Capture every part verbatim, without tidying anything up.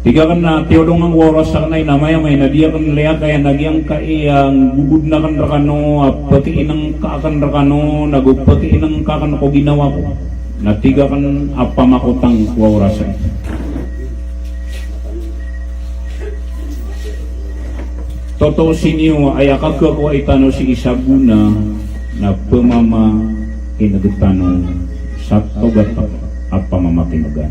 Tig aken na tiyolongan ko oras aken ay na maya-maya na di aken liyakay a giyangkaya nggogod aken rekano a pekiinengka aken rekano, nago pekiinengka aken ko ginawa ko. Na tig aken a pamakotang ko oras aken. Totoo sii niyo a aya kakekowai tano sii sa gona na pemamakineg tano sa togat a pamamakinegan.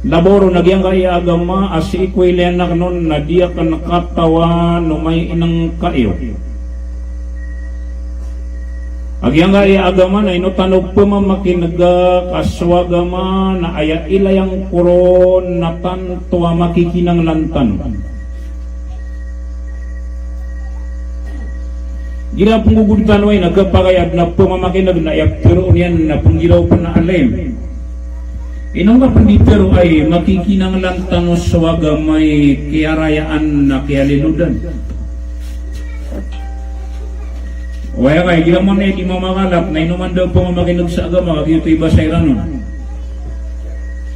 Labaw ron a giyangkaya agama a sii ko iliyan aken on na di aken katawan o mainengka iyo. A giyangkaya agama na ino tano pemamakinega ka so agama na aya ilay angkoron na tanto a makikinanglan tano. Igira pen nggogod tano ay na kepakay aden a pemamakineg na aya petero iyan na penggiraw pen a alim. Ino nga pen di tero ay makikinanglan tano so agama i kiyarayaan na kiyalilodan. Oway ka, igira man aya di mamakalap na ino man da pemamakineg sa agama, ka giyoto i basa iran on.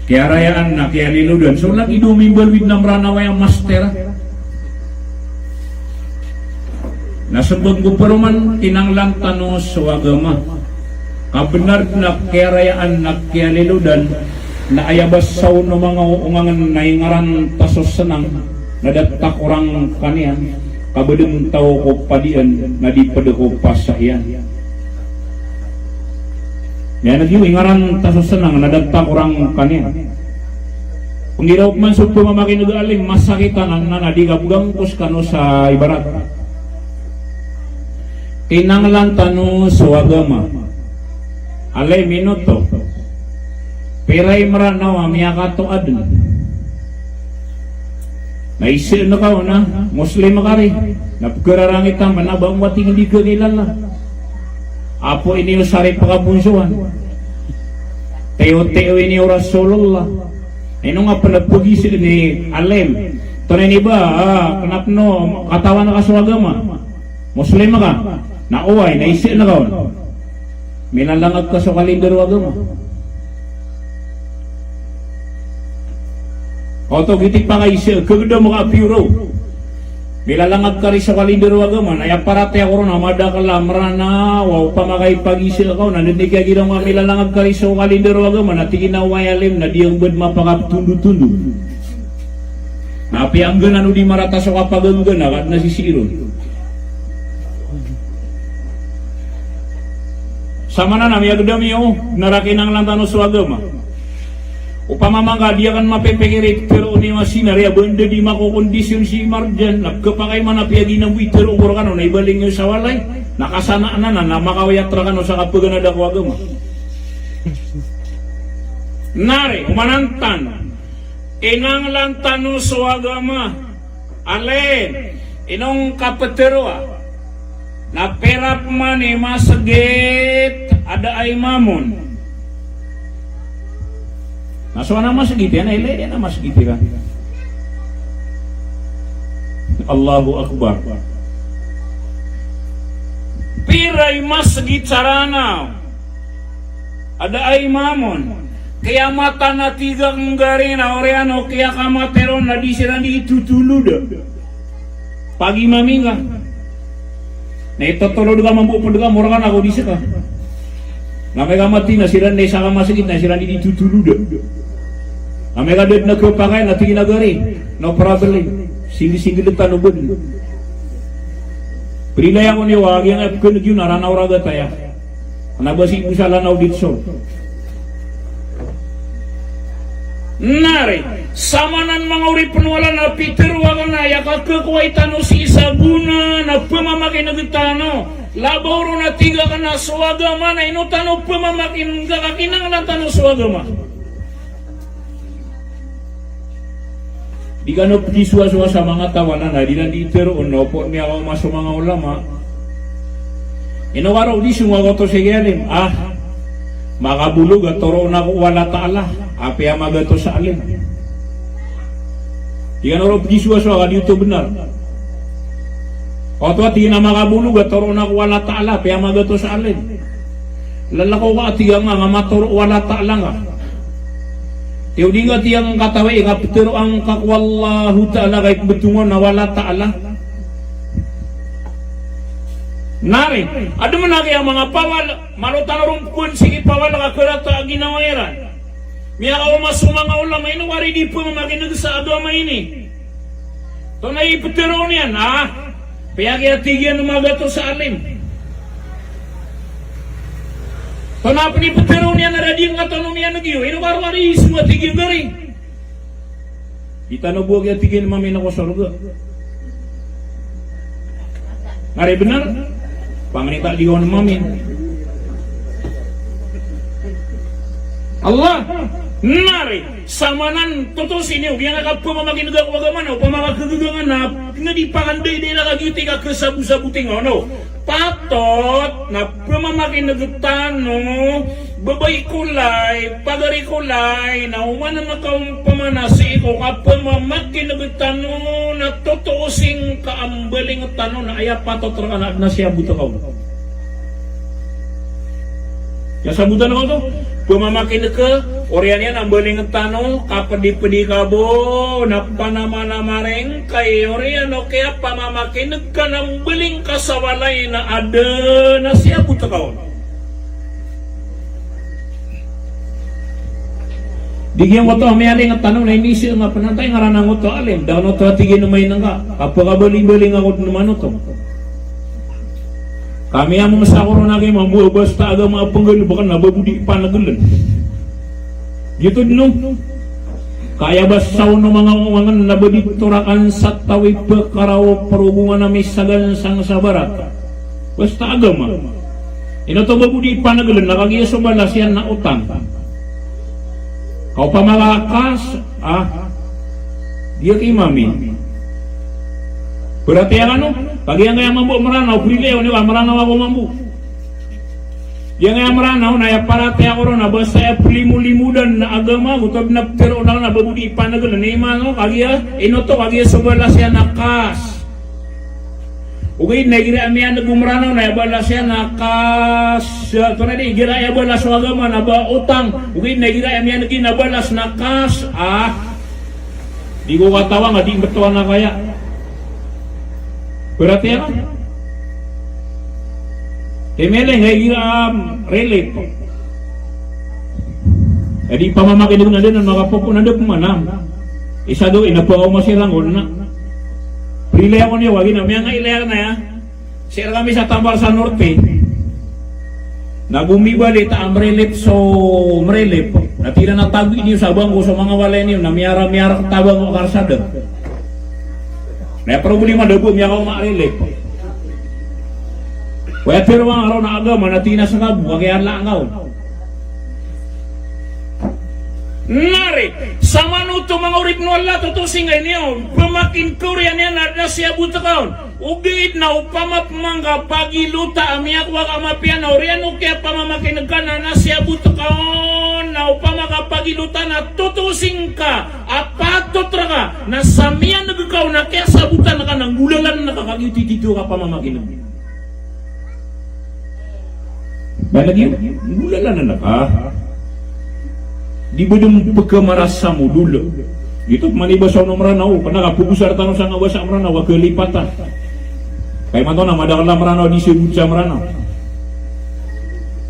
Kiyarayaan na kiyalilodan. So lagid o mimbaloy den a Meranaw aya master. Na sembag ko paroman, kinanglan tano so agama. Kabenar na kiyarayaan na kiyalilodan, na aya basa on o manga ongangen na ingaran ta so senang, na da ta korang kaniyan, ka ba den taw ko padiyan, na di ped ko pasa iyan. Aya na giyo ingaran ta so senang, na da ta korang kaniyan. Penggiraw pen man so pemamakineg a alim, masakit anan na di kabegangkos kano sa ibarat. Kinanglan tano so agama. Alim, ino oto? Pira i Meranaw a miyakatoa den? Na isa na kaw na Muslim ka ri. Na pegararangitan pen a ba ong wating di kakilala. Apo ini o sari pekabonsoan. Tiyo-tiyo ini o Rasulullah. Ino nga pen a pegisa ni alim. Tonaa ini ba, ah, kena pen o katawan ka so agama? Muslim ka? Na oway, na isa na kaw on. Milalangag ka so kalender o agama. Oto giti pakaisa, kegedam ka piyoro. Milalangag ka ri so kalender o agama, na aya paratiyaya ko ron a madakel a Meranaw a opama ka ipagisa ka on, na den i kiyagira nga milalangag ka ri so kalender o agama, na tig iyan a oway alim, na di ang bed mapakaptondotondo. Na apiya ngganan o di marata so kapaganggana, ka den a sisii ron. Samanan a miyagedam iyo, na ra kinanglan tano so agama. Opama man ka di aken mapipikir i tero niyo a sinar, aya ba anda di makokondisyon si Marjan, na kepakay man apiya di na bo i tero ko rekano, na ibaling iyo sa walay, na kasanaan anan a makaoyat rekano sa kapaganada ko agama. Nari, omanantan. Kinanglan tano so agama. Alim, ino ngka petero a, na pira pman i masgit a da a imam on? Na so ana masgit iyan, ilay iyan a masgit iran. Allahu Akbar. Pira i masgit sa Ranaw a da a imam on? Kiyamatan a tig a nggari na oriyan o kiyakamati ron na di siran di itotoloda. Pagimami ngka. Na itotolod ka mambo ped ka, mora ka na ko di seka. Na amay ka mati na siran na isa ka masgit na siran di itotoloda. Na amay ka da den a kepakay na tig iyan a gari, no problem. Singgel-singgel ta no bed. Prilaya ko niyo a giyangkai a pekeneg iyo na Ranaw ragat aya. Kena ba sii bo sa Lanao di Teso. Nari, samanan manga oripen o Allah na pitero aken a aya kakekowai tano sii sa gona na pemamakineg tano. Labaw ron a tig aken a so agama na ino tano pemamakineg ka kinanglan tano so agama. Di kano pedisowasowa sa manga tawanan a di ran di tero on na opama miyakaoma so manga ulama. Ino karo di songa koto sigi alim. Ah, makabolog a toroon ako o Allah Ta'ala, apiya magatos a alim. Di kano ro pedisowasowa ka di oto benar. Oto a tig iyan a makabolog a toroon ako o Allah Ta'ala, apiya magatos a alim. Lalakaw ka a tig a nga, nga matoro o Allah Ta'ala nga. Tiyo di nga tiyang katawi, nga ptharoang ka ko Allahu Ta'ala, ka ipmbtongan a wala Ta'ala. Nari, adn man a kiya manga pawal, malo tano ron pkowaan sii ki pawal ka karata a ginawa iran. Miyakaoma so manga ulama, ino wari di pmamakin'g sa agama ini. Tonaa i ptharoon iyan, ah? Piyakiya tig iyan o magatos a alim. Tonaa pn i ptharoon iyan a da di ngka tano miyan'g iyo, ino ka rowar i so a tig iyan gari. Di tano bo a kiya tig iyan mamin ako sorga. Nari bnar, pangni ta di on mamin. Allah, nari, samanan, totosi niyo, giyangkaya kapamamakin'g ko agama na opama ka kagagangan na, na di pakanday di na kagiyoto i kakasabosaboti nga, no? Patot na pamamakin'g tano, babay ko lay, pagari ko lay, na oman na makaompama na sii ko kapamamakin'g tano na totoo singka a mbaling tano na aya patot rka na adn a siyabot ka on. Aya sabotan ka oto, pamamakin'g ka, oriyan iyan a mbaling tano, kapdipdi ka bo, na panamanama rengka i, oriyan o kiyapamamakin'g ka na mbaling ka sa walay na adn a siyabot ka on. Di giyangkoto a miyaling tano na inisi nga pn antaa i ngaran angkoto a alim, da oto a tig iyan o main ngka, kapakabaling-baling ako dn manoto. Kami a mamasa ko ron a kay mambo a basta agama a pnggalbkn na ba bo di panagln. Giyoto dn o. Ka aya basa on o manga ongangen na ba di torakan sa taw i pkaraw o progongan a misagan sangsabarat. Basta agama. Ino oto ba bo di panagln na kagiya so balas iyan na otang. Ka opama ka kas, ah, di aki mamin. Paratiyaya kano, kagiya ngka aya mambo a Mranaw, prilaya on iyo ka Mranaw ako mambo. Giyangkaya Mranaw na aya paratiyaya ko ron na basta aya plimo-limodan na agama, oto dn a ptharoon akn na ba bo di panagln, na iman o, kagiya, ino oto, kagiya so balas iyan na kas. Ogaid na igira a miyan'g o Mranaw na aya balas iyan na kas, tonaa di, igira aya balas o agama na ba otang. Ogaid na igira a miyan'g iyan a balas na kas, ah. Di ko katawan a di mbtowan a kaya. Paratiyaya ka. Kay miyaling a igira, um, relief. Adi pamamakin'g na dn a makapopon a da pman a. Isa do, ina pa o masirangon na. Prilaya ako niyo, wagi na miyangailaya na ya. Sii rkami sa Tambar sa Norte. Na gomibalit a mrelep so mrelep. Na tig iran a tago niyo sa bangko so manga walay niyo na miyara-miyara tabang o karsada. Na aya problema da bo miyakaoma a relep. Waya tero a roo na agama na tig iyan a sangkabo, kagiya ala angkaw. Nari, samanoto manga oripn o Allah, totosi ngka ini o, pamakin ka oriyan iyan a adn a siyabot ka on. Ogaid na opama pman ka pagilota a miyakowa ka mapiya na oriyan o kiyapamamakin'g ka na adn a siyabot ka on, na opama ka pagilota na totosi ngka a patot rka na sa miyan'g ka on a kiyasabotan ka na nggolalan ka kagiya titho ka pamamakin'g. Ba lagi, nggolalan ka. Di ba dn pkhamarasa mo dolo. Giyoto pman i basa o Mranaw, kna ka pagosar tano sa nga basa Mranaw, ka kalipatan. Kay mato na madakl a Mranaw di sabot sa Mranaw.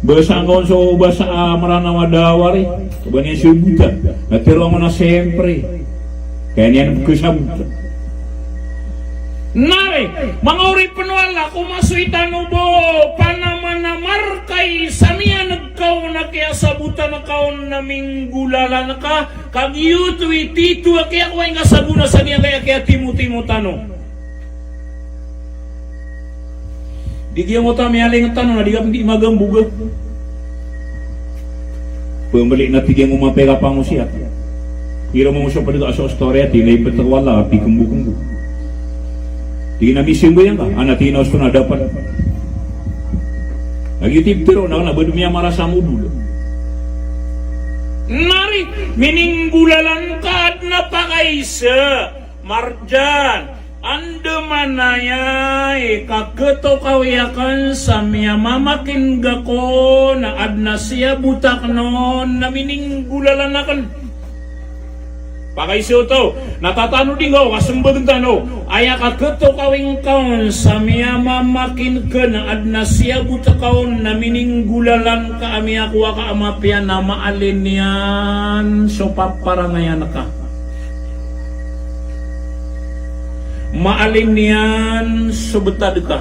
Basa angka on so basa a Mranaw a da wari, ka ba niyan sabotan. Na tero angka on a siyempre. Kaya niyan pkhasabotan. Nari, manga oripn o Allah, komasoy tano bo, panamanamar ka i sa miyan'g ka on a kiyasabotan ka on na minggolalan ka, ka giyoto i titho a kiyakowa ingka sa gona sa giyangkaya kiyatimotimo tano. Di giyangkoto a miyaling tano na di ka pn di magamboga. Pmbali na tig iyan o mapay ka pangosiyat. Iro mangosiyat pd ka so istorya, tig iyan a iptk o Allah, a pikhmbokmbo. Tig iyan a misimba iyan ka, ana tig iyan a osto na dapat. Lagid i titho na kna ba dn miyamarasa mo dolo. Nari, mininggolalan ka, adn a pakaisa. Marjan, andamanaya i kakhatokawi akn sa miyamamakin'g ako na adn a siyabot akn on na mininggolalan akn. Pakaiza oto, na tatanodi ngka o kasmbag tano, aya kaketokawi ngka on sa miyamamakin ka na adn a siyabot ka on na mininggolalan ka a miyakowa ka a mapiya na maalin iyan so paparangayan ka. Maalin iyan so btad ka.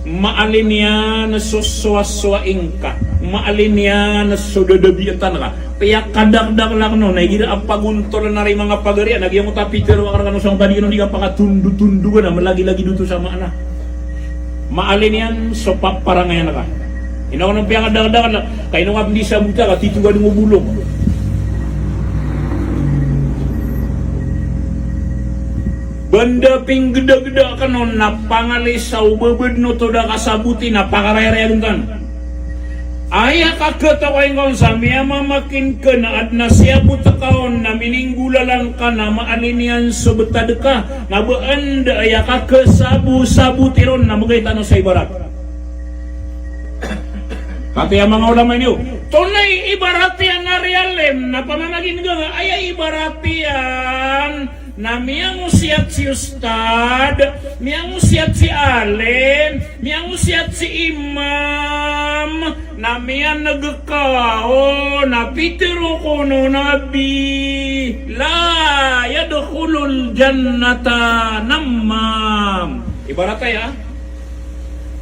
Maalin iyan so sowasowaing ka. Maalin iyan so dadabiatan ka. Piyakadakdakl akn on, na igira a pagontol na ri manga pagari a, na giyangkoto a pitharo akn rkano sangkad iyan on, di ka pakatondotondog a, na malagilagid oto sa maana. Maalin iyan so paparangayan ka. Ino kano piyakadakdakl, ka ino ka pn di sabota ka titho ka dn o bolong. Banda pinggdagda kano na pangalisa o babad oto da kasaboti na pakarayarayag tano. Aya kaketokawi ngka on sa miyamamakin ka na adn a siyabot ka on na mininggolalan ka na maalin iyan so btad ka, na ba anda aya kakesabosaboti ron na mbgay tano sa ibarat. Katii a manga ulama ino, tonaa i ibarat iyan a riyalim, na pamamakin ka nga aya ibarat iyan na miyangosiyat si ustad, miyangosiyat si alim, miyangosiyat si imam, na miyaneg ka on a pitharo o Nabi, la yadkhulul jannata nammam. Ibarat aya,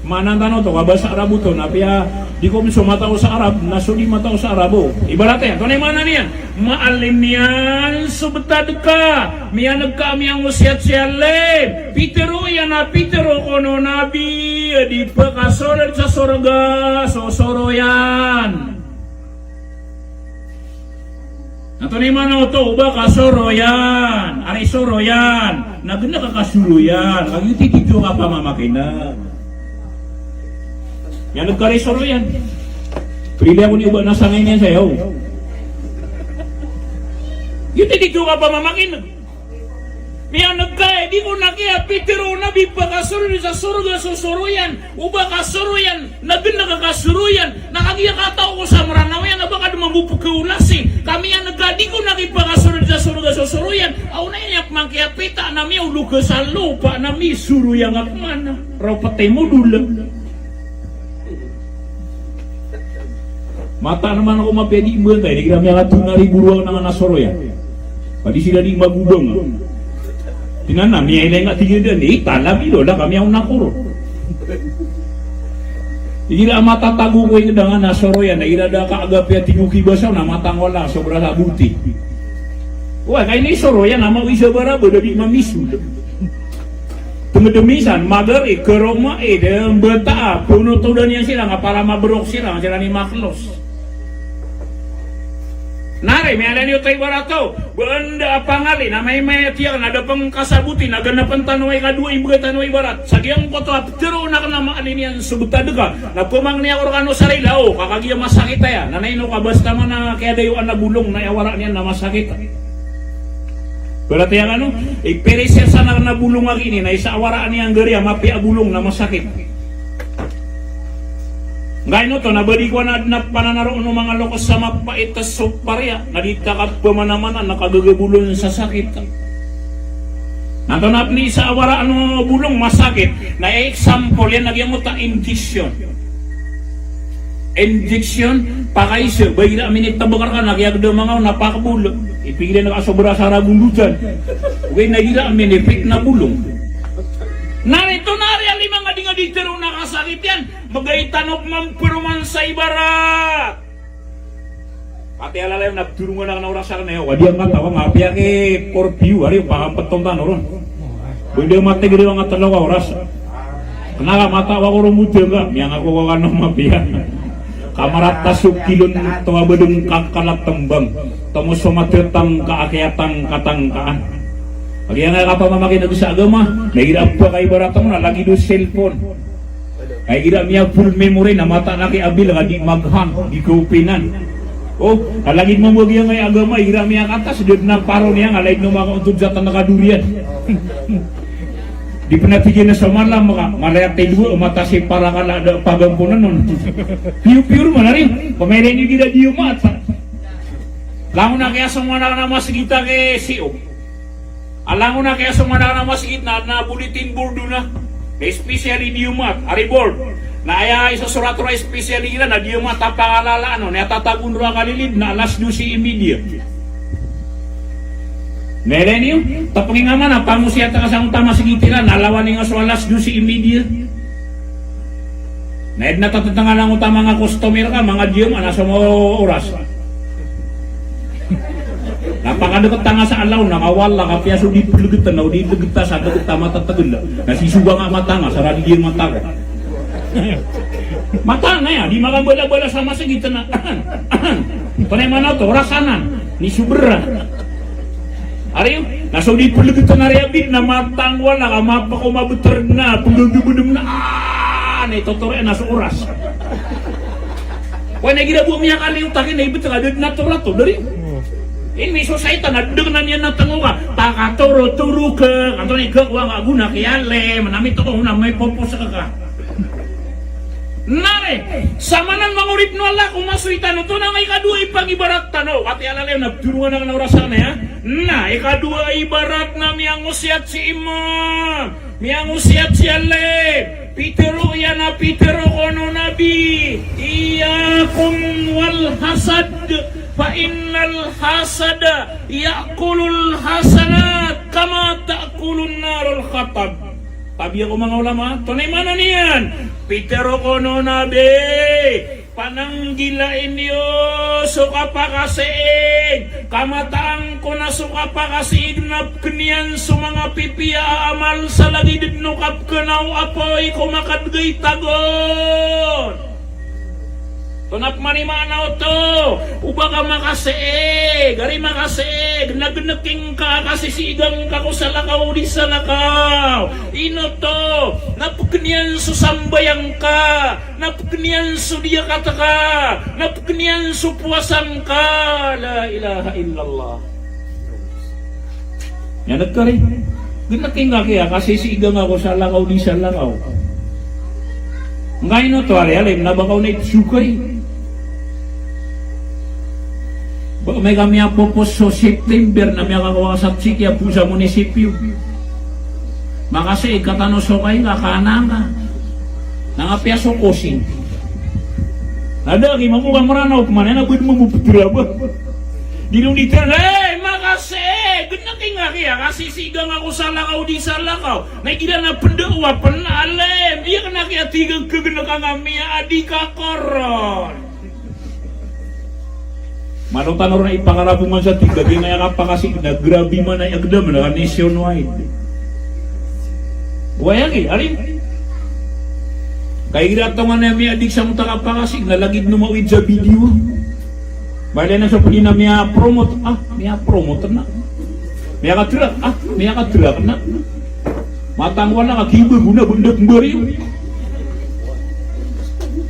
maana tano oto, ka basa Arab oto, na apiya di ko so matao sa Arab, na so di matao sa Arab, o. Ibarat iyan, antonaa i maana niyan? Maalin iyan so btad ka, miyaneg ka a miyangosiyat si alim, pitharo iyan a pitharo o Nabi, di pkasold sa sorga so soroyan. Na antonaa i maana oto, o ba ka soroyan, ari soroyan, na gn ka kasoroyan, kagiya titho ka pamamakineg. Miyaneg ka ari soroyan. Prilaya ko niyo ba na sangay niyan saya, o. Giyoto i titho ka pamamakineg. Miyaneg ka, e, di ko na kiya pitharo o Nabi pkasold sa sorga so soroyan, o ba ka soroyan, na gn ka kasoroyan, na kagiya katao ko sa Mranaw iyan, na ba ka dn mambo pkaolasi, ka miyaneg ka, di ko na kipkasold sa sorga so soroyan, a onaan iyan pman kiyapita na miyaolog ka sa lopa na misoroyan ka pman, raw ptay mo dola. Mataan man ako mapiya di mbantay, di kira miyakatona ri boroan na nga na soroyan. Padi sira di magobang. Tinan na, miyailay nga tig iyan dn, i tala mi lola kami a onakoro. Igira a matatago ko ingd a nga na soroyan, na igira da ka agapi a tig o kibasa na matangola, sobra sa boti. Wa, kaini soroyan, a mawi sa baraba, da di mamisod. Tenged misan, magari, keroma, e, de, mbata, a, ponotodan iyan siran, a para mabrok siran, siran i maklos. Na ri, miyailay niyo oto ibarat oto, ba anda a pangali, na maimay a tiyak, na da pn kasaboti, na ganapan tano a ikadowa, imbgay tano a ibarat. Sa giyangkoto a ptharoon akn a maalin iyan so btad ka, na pmangni ako rkano sa rila, o, ka kagiya masakit aya, na ino ka basta man a kiyadayoan a bolong, na aya waraan iyan na masakit. Ibarat iyan kano, ipirisirsan akn a bolong a gini, na isa a waraan iyan gari a mapiya a bolong na masakit. Ngkaino oto, na ba di ko na adn a pananaroon o manga loks a mapait a sopariya, na di ta kapamanaman na kagagabolon sa sakit. Na antonaa pn i isa a waraan o bolong masakit, na example iyan na giyangkoto a injection. Injection, pakaiza, ba igira a minitbk rka na kiyagdam a ngaw na pakbol. Ipigilay na ka sobra sa ragondotan. Ogaid na igira a minipik na bolong. Na rito na ari a lima nga di nga di tharoon a kasakit iyan. Mbgay tano pman paroman sa ibarat. Pati a lalay na ptharoon nga na oras akn aya. Wa di angkataw a nga apiya ki Scorpio, ari, pakapton tano ron. Benda matig di nga tlo ka oras. Kna ka mata wa ko ron mudang ka, miyangako ka kano mapiya. Ka marata so kilon to a badeng ka kala tembang. Tomo so matetang ka a kiyatangkatangkaan. Kagiya nga kapamamakineg sa agama, na igira a ba ka ibarat mo na lagid o cellphone. Ay igira miya full memory na mataan a ki abil ka di maghang, di kaopenan. O, ka lagid mambo a giyangkai a agama, igira miyakatas, da dn a paro niyan, ka lagid o makaontod sa tanda ka dorian. Di pn a tig iyan sa malam ka, malaya tindwa, matas i para ka na da pagamponan on. Piyo-piyo roo man ari, pamailay niyo igira di mata. Langon a kiyasongan a masgit a kisiyo. A langon a kiyasongan a masgit na, na bulletin board on na. Na especially Diyamaat, ari board. Na aya isosorat ron a especially iran na Diyamaat a pangalalaan on, na aya tatago on roo a kalilid na alas dose y media. Na ilay niyo, tapngi nga man a pangosiyat ka sa onta masgit iran, na lawan iyan so alas dose y media. Na aya dn a tatatnga na onta manga customer ka, manga Diyamaat na so oras. Na pakadkt tanga sa alaw, na kawala, kapiya so di plgtn, na o di dkt a sa dkt a matatgl. Na sisoba nga mata nga, sa radi Diyamaat ako. Mata nga aya, di makambalabala sa masgit na. Tonay man oto, oras anan, ni sobra. Ari, na so di plgtn ari a bid na matang wala ka mapako mabtr na, pgdbdm na, ah, na itotor iyan na so oras. Kowan igira bo miyakaliyo taki na ibtr a da dn a torat o, dari. Ini so saitan a dn a niyan na tngo ka, pakatorotoro ka, antonaa i gagawa nga gona ki alim, na mitokaw na may popos ka ka. Na ri, samanan manga oripn o Allah ko masoy tano, oto na nga ikadowa i pangibarat tano. Wati alalayon na pthorongan akn a oras akn aya. Na ikadowa i ibarat na miyangosiyat si imam, miyangosiyat si alim. Pitharo iyan a pitharo kon o Nabi, "Iyyakum wal hasad, fa innal hasada ya'kulul hasanat kama ta'kulun narul hatab." Tabiya ko manga ulama, tonay maana niyan, pitharo kon o Nabi, pananggilai niyo so kapakasiig, ka mataan ko na so kapakasiig na pkn iyan so manga pipiya a amal sa lagid dn o kapkn o apoy ko makadgay tagon. Tonaa pman i maana oto, o ba ka makasiig, ari makasiig, na gnking ka, kasisiigan ka ko salakaw o di salakaw. Ino oto, na pkn iyan so sambayang ka, na pkn iyan so diyakat ka, na pkn iyan so powasa ngka. La ilaha illallah. Aya nagkari, gnking ka kiya, kasisiigan ka ko salakaw o di salakaw. Ngkaino oto ari alim, na ba ka on na ipsokay. Ba amay ka miyapopos so September na miyakakowa ka sa tsiki a bo sa munisipyo. Makasiig ka tano so kay nga kanang ka. Na nga piya so kosing. Na da ki mamo ka Mranaw pman na bd mo mo pthraba. Di dn di tharoa, eh, makasiig, gnking ka kiya, kasisiigan ka ko salakaw o di salakaw. Na igira na pndawa pn alim, di akn a kiya tig a kgnk ka nga miyaadi ka koron. Malo tano ron a ipakarabongan sa tig a giya nga aya kapakasiig na grabe man a aya gdam na nationwide. Waya ki, alim. Ka igira tongan a miyaadi ka sa mota kapakasiig na lagid o mawid sa video. Mailay na so pd na miyapromote, ah, miyapromote na. Miyakadrak, ah, miyakadrak na. Matang wala ka kiba gona bndak mbari.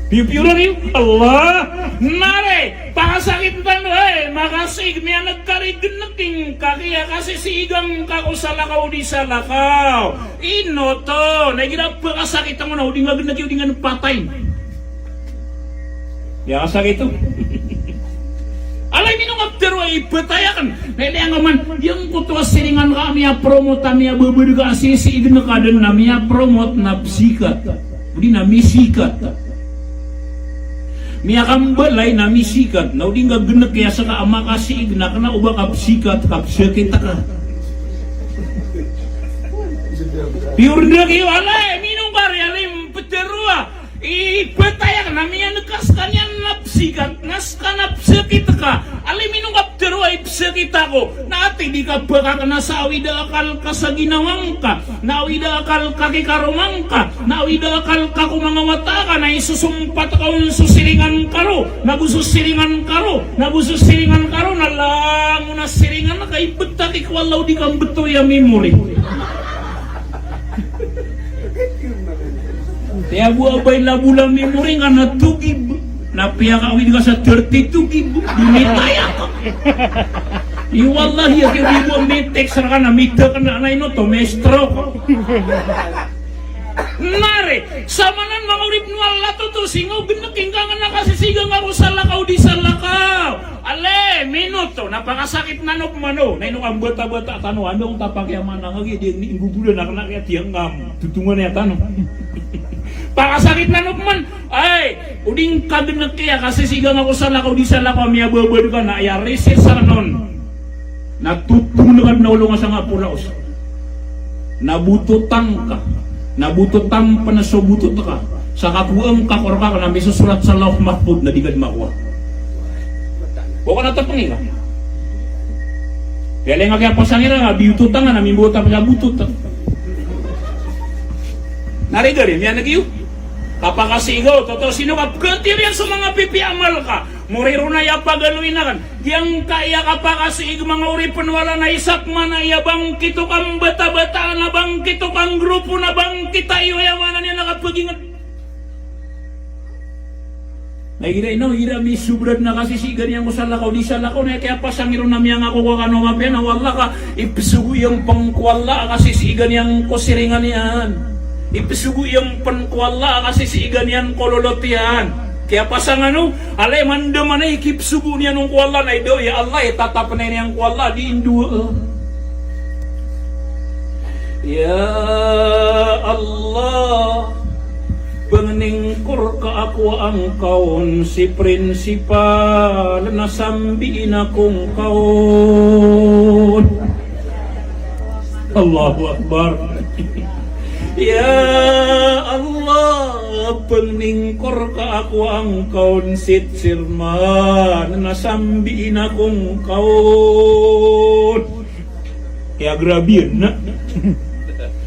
Pipiyoran iyo, Allah. Na ri, pakasakit tano, eh, makasiig, miyanagkari, gnking ka kiya, kasisiigan ka ko salakaw o di salakaw. Ino oto, na igira pakasakit tano na o di nga gnk iyo, o di nga npatay. Aya kasakit o. Alay, mino nga ptharoa i pthay akn. Na ilay angka man, giyangkoto a siringan ka a miyapromote, a miyababad ka a sisiig ngka dn na miyapromote na psikat. O di na misikat. Miyakambalay na misikat. Na o di nga gnk iya ska a makasiig na kna o ba ka psikat ka psakit ka. Piyordak iyo, alay, mino nga ari alim ptharoa. I pthay akn na miyan'g ka skaniyan na psikat, na ska na psakit ka. Alay, mino nga ptharoa i psakit ako? Na ati di ka pkakna sa awid a akal ka sa ginawa ngka, na awid a akal ka ki karoma ngka, na awid a akal ka ko manga wata ka, na isosompat ka on so siringan ka ro, na go so siringan ka ro, na go so siringan ka ro, na langon a siringan ka, i pthay ki ko Allah o di ka mbtowi a memory. Tiya bo a bay labola memory ngka na togib. Na piyakaawid ka sa thirty togib. Di mitaya ka. I wallahi, a kiya di bo mitext rka na mitakna na ino oto, mi-stroke. Na ri, samanan manga oripn o Allah, oto singa o gnk ingka ngka na kasisigan ka ko salakaw o di salakaw. Ale, minuto, na pakasakit na no pman o. Na ino ka mbata-bata tano, anda on tapakiyaman a ngagi di nggogolan a kna kiyatiyangam. Totongan iyan tano. Pakasakit na no pman. Ay, o di ngka dn kiya kasisigan ako sa lakaw di sa lakaw a miyababad ka na aya risis sa non. Na totongan ka dn a olong a sanga polaos. Na bototan ka, na bototan pn so botot ka, sa kakowa ngka ko rka na misosorat sa Lawh Mahfudh na di ka dn makowa. Bo ka na tapngi ka. Kaya lay nga kiyapasang iran a biyototan ka na mimbota pn sa botot. Na riga ri, miyaneg iyo. Kapakasigaw, toto sino ka, pkhatiri iyan so manga pipiya a amal ka. Moriro na aya pagaloy na kan. Giyangkaya kapakasiig manga oripn o Allah na isa pman a aya bangkit o kambata-bataan, a bangkit o kanggrupo, na bangkit a iyo aya maana niyan a kapagingd. Na igira ino, igira misobrad na kasisigan iyan ko salakaw, di salakaw na aya kiyapasang iron na miyangako ko kano mapiya na o Allah ka ipsogo iyan pn ko Allah a kasisigan iyan ko siringan iyan. Ipsogo iyan pn ko Allah a kasisigan iyan ko lolot iyan. Kiyapasang ano, alay mandaman a ikipsogo niyan on ko Allah na idaw, ya Allah, itatapn iyan ko Allah, di indo. Ya Allah, pangnin ko rka ako angkaon si prinsipal na sambiin ako ngkaon. Allahu Akbar. Ya Allah, pangnin ko rka ako angkaon si chairman na sambiin ako ngkaon. Kaya grabe na.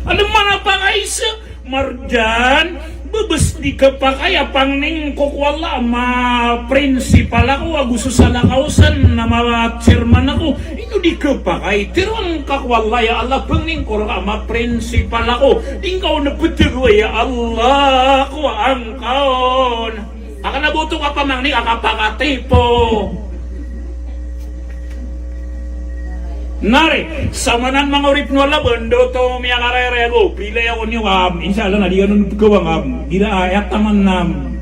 Ano man a pakaisa, Marjan, bebes di kepakay a pangnin ko ko Allah a maprinsipal ako ago so salakaw san na ma-chairman ako. Ino di kepakay? Teroang ka ko Allah, ya Allah, pangnin ko rka a maprinsipal ako. Di ngka on ptero, ya Allah, ko angkaon. Aken a boto ka pamangni a kapakatipo. Nari, samanan manga oripn o Allah, bendo to miyakarere ago. Pilay ako niyo kam, insha Allah na di kano pegawang kam. Gira a, aya taman nam.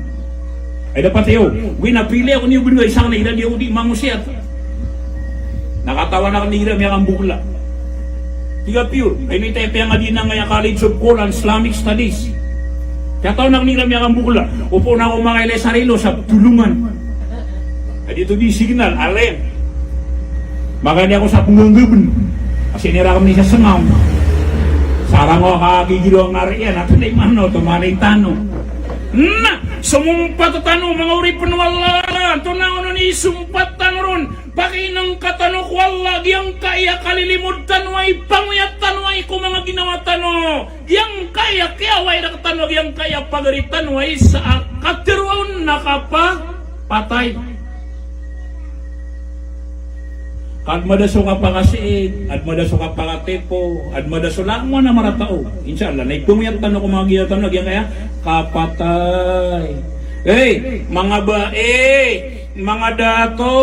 Ay dapat iyo. Gina pilay ako niyo bendo isa na ira di ako di mangosiyat. Na katawan aken igira miyakambokla. Tig a pure. Ay, ino i taya piyangadinan a College of Quran Islamic Studies. Katawan aken igira miyakambokla. Opo na ako makailay sa rilo sa Tulungan. Adi to di signal, alen. Makani ako sa Pengganggeben. Kasi nira kami sa Sengaw. Sarang ako kakigiro ang nariyan. At hindi man, no, tumanay tano. Na, sumumpat tano, manga oripn o Allah. Antonaa onon i sumpat tano ron. Pakinengka tano ko Allah, giyangkaya kalilimod tano ay, pangoyat tano ay ko manga ginawa tano, giyangkaya kiyawai rektano, giyangkaya pagari tano ay sa a kateroon na kapapatay. Ka ad mada so kapakasiig, ad mada so kapakatipo, ad mada so langowan a maratao. Insha Allah, na ipangoyat tano ko manga ginawa tano, giyangkaya kapatay. Hey, manga bai, manga dato,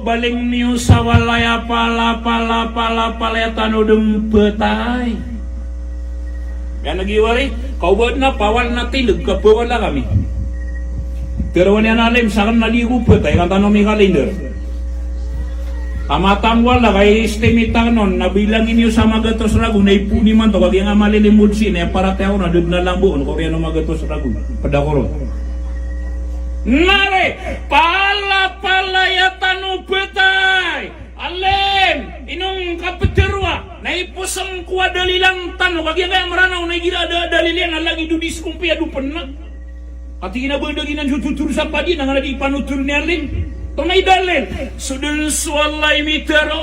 baling niyo sa walay a pala, pala, pala, pala, ya tano den petay. Miyaneg iyo ari, kaoba na pawal na tindeg, kapawal a kami. Teroon iyan a alim, saken na di ko petay, ka tano mikalinder. Kamatang wala, ka i-estimate aken on, na bilangin iyo sa magatos ragon, na ipoon imanto, ka giyangkaya malilimod sii, na aya paratiyaya ko na da den a lambo on, ka oriyan o magatos ragon. Ped ako ron. Nari, pala, pala, ya tano petay. Alim, ino ngka peteroa, na iposeng ko a dalilan tano, ka giyangkaya Meranaw na igira da a dalil iyan, na lagid o di skompiya do pena. Ka tig iyan a ba da giyanan so totoro sa padi, na ngana di panotoro ni alim. Tonaa i dalil? So den so Allah i mitero,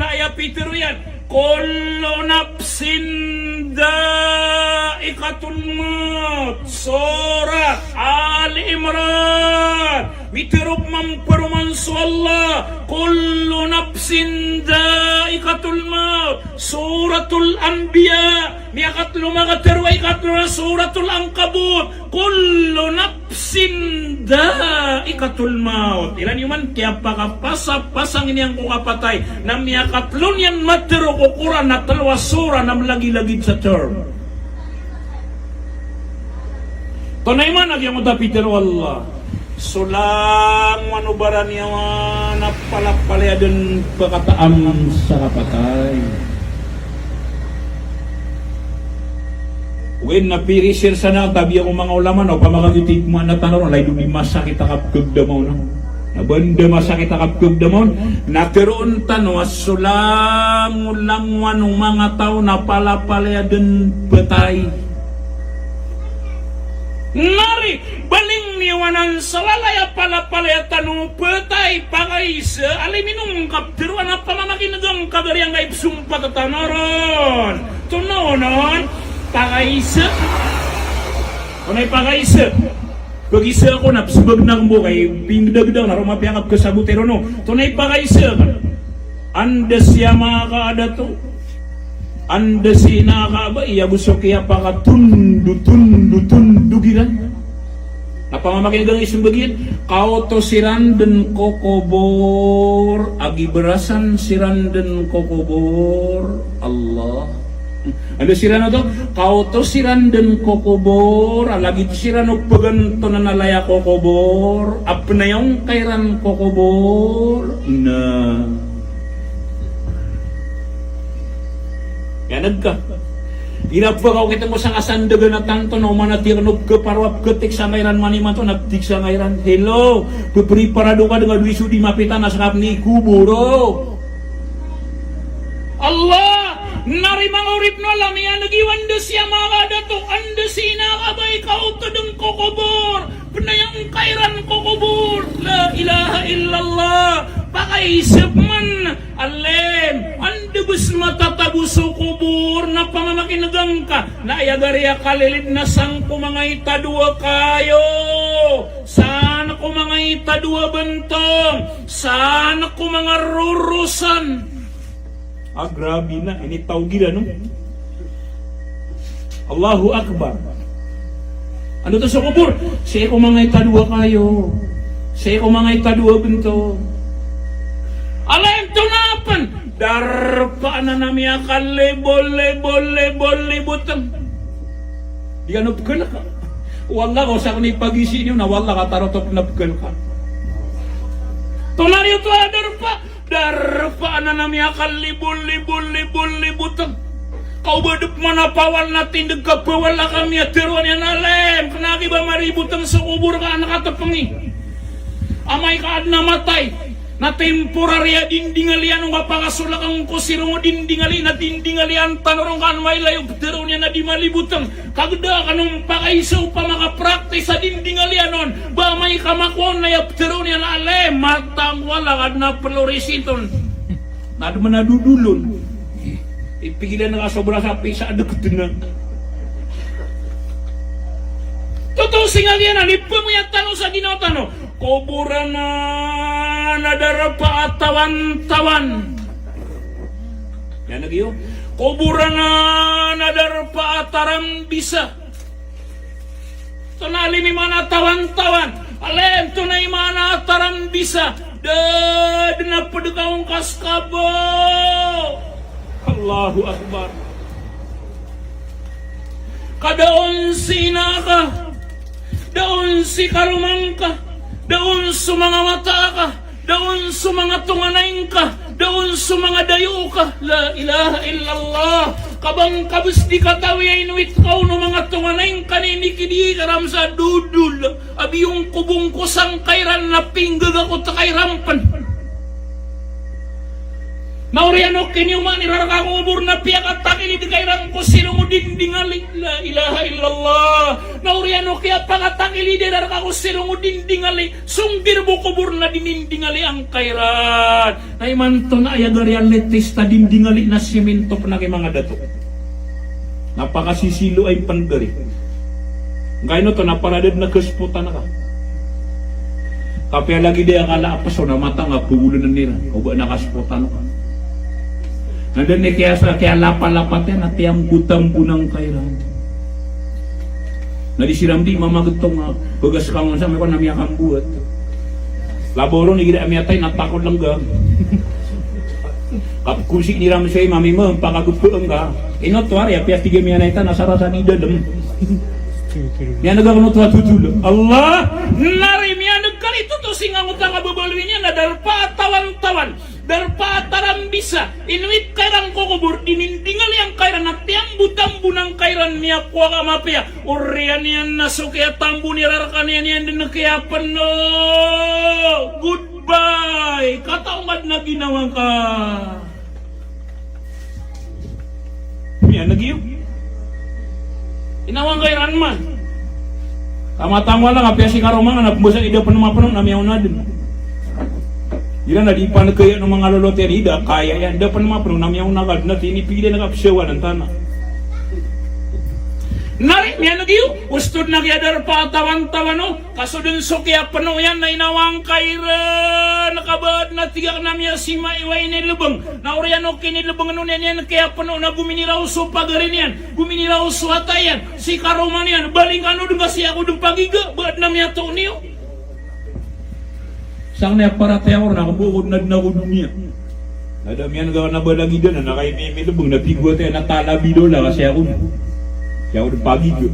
na aya pitero iyan. Kullu nafsin dha'iqatul maut. Surat Ali Imran. Mitero mamperoman so Allah. Kullu nafsin dha'iqatul maut. Suratul Anbiya. Miyakatlo, makatero a ikatlo na Suratul Ankabut. Kullu nafsin dha'iqatul maut. Iran iyo man kiyapakapasapasang iyan ko kapatay. Na miyakatlo niyan matero ko Quran na telo a surah na melagilagid sa term. Tonaa i maana giyangkoto a pitero o Allah. So langowan o baraniyawa na palapalaya dn pkataam sa kapatay. Ogaid na pirisir sa na tabiya ko manga ulama na opama ka giyoto i pman a tano ron, lagid o di masakit a kapkhagdama on. Na ba anda masakit a kapkhagdama on, na tharoon tano a so langolangowan o manga taw na palapalaya dn ptay. Nari, baling niyo anan sa lalaya palapalaya tano ptay, pakaisa, alay minongkap tharoon a pamamakin'g angka gari angkai psompat a tano ron. Tonaa onon, pakaisa. Tonaa i pakaisa? Pagisa ako na psbag na kmbo kay pingdagdag na roma piyakap kasabot iron o. Tonaa i pakaisa? Anda si ama ka a dato, anda si ina ka a bai, ago so kiyapakatondotondotondog iran. Na pamamakin'g angkai smbag iyan, kaoto siran dn ko kobor, a gibarasan siran dn ko kobor. Allah. Anda siran oto? Kaoto siran dn ko kobor, a lagid siran o pagantonan a laya ko kobor, a pnayong ka iran ko kobor. Na. Iyan'g ka. Igira pkaokitn ko sa kasandagan a tanto na oman a tiyak no pkaparo a pkatiksa ngka iran manimanto na ptiksa ngka iran. Hello, ppriparado ka dn a dowa i so di mapita na skap ni kobor o. Allah, nari manga oripn o Allah, miyan'g iyo anda si ama ka a dato, anda si ina ka a bai, kaoto dn ko kobor, pnayong ka iran ko kobor. La ilaha illallah. Pakaisa pman, alem, anda bs matatago so kobor na pamamakin'g angka, na aya gari a kalilid na san ko manga itadowa kayo. San ko manga itadowa bntong, san ko manga rorosan. Ah, grabe na, initaw gila, no? Allahu Akbar. Ano to so kobor? Sii ko manga itadowa kayo. Sii ko manga itadowa bntong. Alay antonaa a pn? Darpa anan a miyakalibolibolibolibotan. Di kano pkhalka. Wallah, ko sakn i pagisi niyo na wallah, katarotop na pkhalka. Tonaa riyo oto a darpa? Darpa anan a miyakalibolibolibolibotan. Ka o ba dn pman a pawal na tindg ka pawal a kami a tharoon iyan a lem, kna ki ba maribotn so kobor ka an katpngi. Amay ka adn a matay na temporary a dindingali anon ka pakasolakn ko sirong o dindingali na dindingali an tano ron ka an mailay o ptharoon iyan a di malibotn. Kagda kano mpakaiso pamakapractice a dindingali anon. Ba amay ka makowa on na aya ptharoon iyan a lem, matang wala ka adn a plorisinton. Na adn a dodolon. Ipigilan ka sobra sa pisa a dkt na. Totoo sii nga giyanan i pamiyat tano sa ginawa tano. Kobor anan a darpa a tawantawan. Iyan a giyo. Kobor anan a darpa a tarambisa. Tonaa limi maana a tawantawan? Alem, tonaa i maana a tarambisa? Da dn a pd ka ongka ska bo. Allahu Akbar. Ka da on si ina ka, da on si karoma ngka, da on so manga wata ka, da on so manga tonganay ngka, da on so manga dayo ka. La ilaha illallah. Ka ba ngka bs di katawi a inowit ka on o manga tonganay ngka na inikidi ka ram sa dodol a biyongkobongkosan ka iran na pinggagakot ka iran pn. Na oriyan o kiniyoman iran rka ko kobor na piyakatakilid ka iran ko sirong o dindingali. La ilaha illallah. Na oriyan o kiyapakatakilid iran rka ko sirong o dindingali, songgir bo kobor na dinindingali angka iran. Na imanto na aya gari a latest a dindingali na siminto pn a ki manga dato. Na pakasisilo ay pn gari. Ngkaino to na para da dn a kaspotan ka. Kapiya lagid aya kala a pso na matang a pagoln iran. O ba na kaspotan ka. Na da dn i kiyasa, kiyalapalapatan a tiyambotambo na angka iran. Na di siran di mamagtong a bagas ka ngon sa miyakon a miyakamboat. Labaw ron igira a miyatay na takod lang ga. Kapkonsik iran so imam, imam, pakagpaan ka. Ino to ari a piya tiga miyanay ta na sarasan i dalm. Miyan'g ako oto a totol. Allah, nari miyan'g Singa ngota kababaloy niyan na darpa a tawantawan, darpa a tarambisa, inowit ka iran ko kobor, dinindingal iyan ka iran a tiyambotambo nangka iran miyakowa ka mapiya. Oriyan iyan na so kiyatambon iran rkaniyan iyan dn kiyapeno. Goodbye. Kataw ngka dn a ginawa ngka. Miyaneg iyo. Inawa ngka iran man. Tama-tama lang, apiya si karoma nga na pembasa i da pn mapeno na miyaona dn. Iran na di panegaya o manga lolot iyan, i da kaya iyan, da pn mapeno na miyaona ka dn, na tinipili na kapsawan ang tana. Nari, miyaneg iyo, osto dn a kiyadarpa a tawantawan o, ka so dn so kiyapeno iyan na inawa ngka iran, ka ba adn a tig akn a miyasima i wa inilbng. Na oriyan o kinilbng on iyan, iyan kiyapeno na gominiraw so pagari niyan, gominiraw so wata iyan, si karoma niyan, baling kano dn ka sii ako dn pagiga, ba adn a miyatoon iyo. Sangni a paratiyaya ko na kabo ko dn adn ako doniya. Na da miyaneg a na ba lagid anan a kaimimilbng na pigo a taya na talabi dola ka sii ako dn. Sii ako dn pagiga.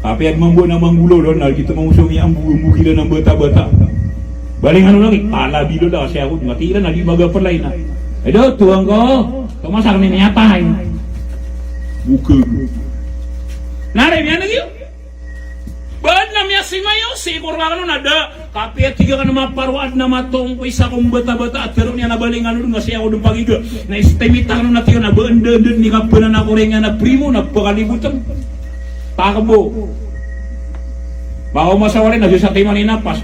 Apiya dn mambo na manggolaola na gito mambo so miyambo, mbo kila na bata-bata. Baling ano lagi, talabi dola ka sii ako dn. Mati iran a di magapalay na. Edo, tuwang ko. Tomasak ni niyatay. Bukag. Nari, miyaneg iyo. Ba adn a miyasima iyo, sii ko rkano na da, kapiya tig akn a maparo adn a matoon ko isa ko mbata-bata a tero niyan a baling ano dn ka sii ako dn pagiga. Na istimit akn on a tig akn a ba anda, anda dn i kapanan ako ringana primo na pakalibotn. Takbo. Ba o masawari na so satiman i napas.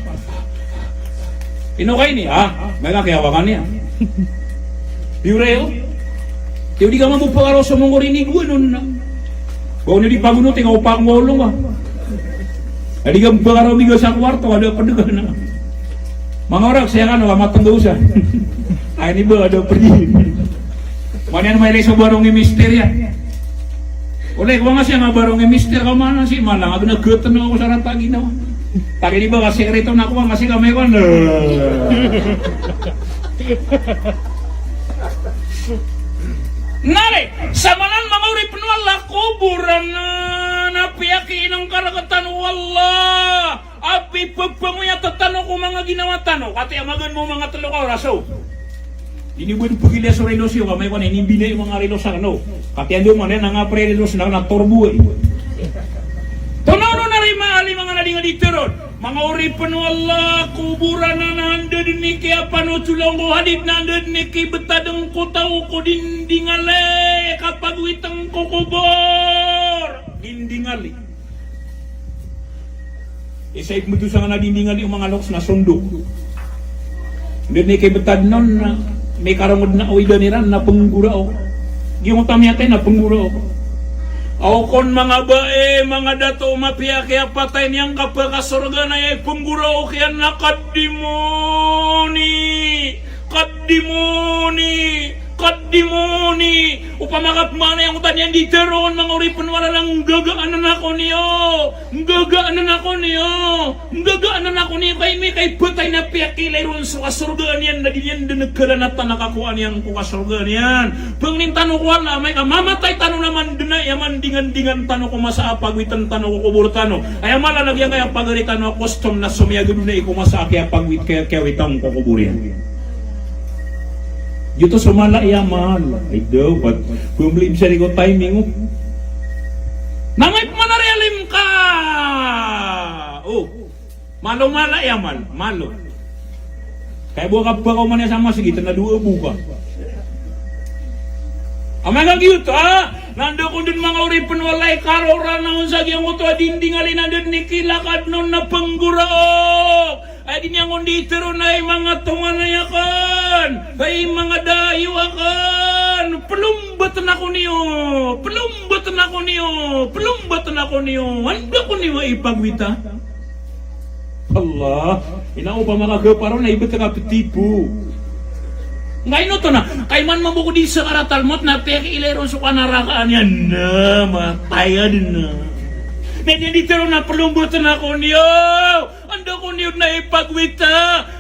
Ino ka ini, ha? Mala kiyawakan iyan. Biyoray o. Tiyo di ka mambo pagaro so mongor ini dua non na. Ba oni di pagono ti ka opak ngolong ka. Adi ka pagaro miga sa kwarto, ada pedega na. Manga orak saya kan, wala mateng dosa. Ay, ini ba ada pergi. Maniyan mailay so barong i mister iyan. Olay ko nga siya nga barong i mister ka mana si malang, abi na geten ako sa rata ginawa. Tapi di ba kasi rito na ko nga si kamay ko na. Nari, samanan manga oripn o Allah, koboran na piyaki inengkar ketan o Allah. Apiya pagpangoyat tano ko manga ginawa tano, kati a magan mo manga telo ka oras o. Ini bo di pagilaya so relos iyo, kamay ko na inimbinay o manga relos akn o. Kati a ndo man iyan a nga pre relos na torbo ay. Tonono na ri manga ali manga nading a di teron. Manga oripn o Allah, koboran na anda dn i kiyapanothol angko hadith na anda dn i kibetad angko taw ko dindingali, kapagowit angko kobor. Dindingali. Isa i pmbtosan a dindingali o manga loks na sondok. Anda dn i kibetad on na mikarongod na o idan iran na pnggoraok. Giyangkoto a miyatay na pnggoraok. Aw kon manga bae, manga dato, mapiya kiyapatay niyan ka pakasorga na aya i pnggoraok iyan na qaddimuni. Qaddimuni, qaddimuni. Opama ka pman aya angkoto a niyan di teroon manga oripn o Allah na nggagaan ako niyo, nggagaan ako niyo, nggagaan ako niyo, ka imi ka ipatay na piyakiilay ron so kasorgaan iyan na di niyan dn kalanatan a kakowaan iyan ko kasorgaan iyan. Pangnin tano ko Allah, amay ka mamatay tano na man dn a aya mandingandingan tano ko masa a pagowitn tano ko kobor tano. Aya mala na giyangkaya pagari tano a custom na so miyagdonay ko masa a kiyapagowit, kiya, kiyawitan ko kobor iyan. Giyoto so mala i amal. Ay daw, pat pembeli bisa di ko timing, o. Na amay pman a riyalim ka. O. Malo mala i amal, malo. Kaya bo ka pakaoma niyan sa masgit na dowa bo ka. Amay ka giyoto, ha? Na anda kon dn manga oripn o Allah i karoraan on sa giyangkoto a dindingali na anda dn i kilakad on na pnggoraok. Ay di niyan kon di teroon ay manga tonganay akn, ay manga dayo akn, plombatn ako niyo, plombatn ako niyo, plombatn ako niyo. Anda ko niyo ipagowita? Allah, ina opama ka gaparo na ibt ka ptipo. Ngkaino oto na, kaiman mambo ko di sakaratal mawt na piyakiilay ron so kanarakaan iyan na matay adn na. Na di niyan di teroon na plombatn ako niyo. Anda ko niyo dn a ipagowita?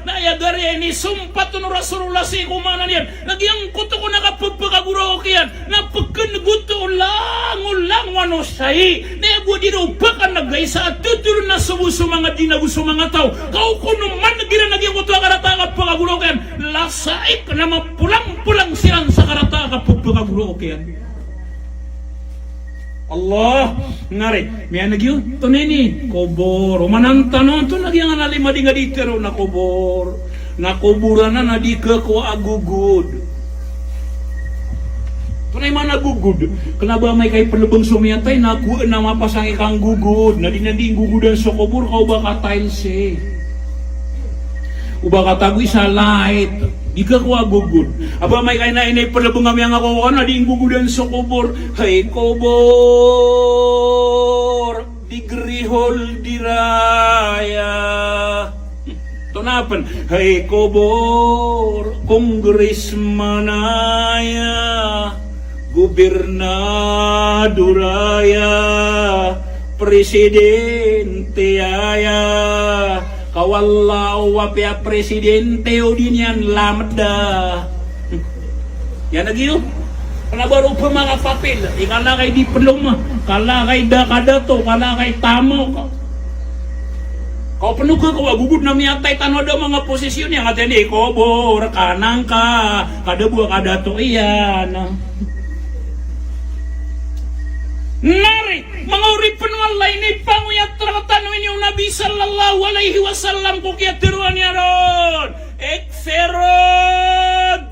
Na aya gari a inisompat on o Rasulullah sii ko maana niyan na giyangkoto kon a kapphakagoraok iyan na pkhangoto o langolangowan o sai. Na Go di ro pakaneg a isa a totol na so bo so manga dinago so manga taw. Ka o kono maneg iran a giyangkoto a karata a kapakagorok iyan. Lasaik na mapolangpolang siran sa karata a kapakagorok iyan. Allah, ngari, miyaneg iyo, tonaa ini, kobor, oman tano, tonaa giyangkanan a lima di nga di tero na kobor. Na kobor anan a di khakowa a gogod. Tonaa i maana a gogod? Kena ba amay ka ipelebeng so miyatay, na kowaan a mapasang i kanggogod. Na di nan di nggogodan so kobor, ka o ba ka tiles e. O ba ka tago i sa light. Di khakowa a gogod. A ba amay ka ina, ina ipelebeng a miyangakowa kano a di nggogodan so kobor. Hay kobor. Degree holder aya. Tonaa pen, hay kobor, congressman aya, gobernador aya, presidente aya, ka o Allah o apiya presidente o di niyan lameda. Iyaneg iyo. Kena ba ro pemakapapil, i kala kay diploma, kala kay da-, kadato, kala kay tamok. Ka o pen o khakowa a gogod na miyatay tano a da manga posisyon iyan, katii niyan i kobor, kanangka, ka da bo a kadato iyan. Nari, manga oripen o Allah, inipangoyat rektano ini o Nabi sallallahu alaihi wasallam ko kiyateroa niyan ron. Ikthiru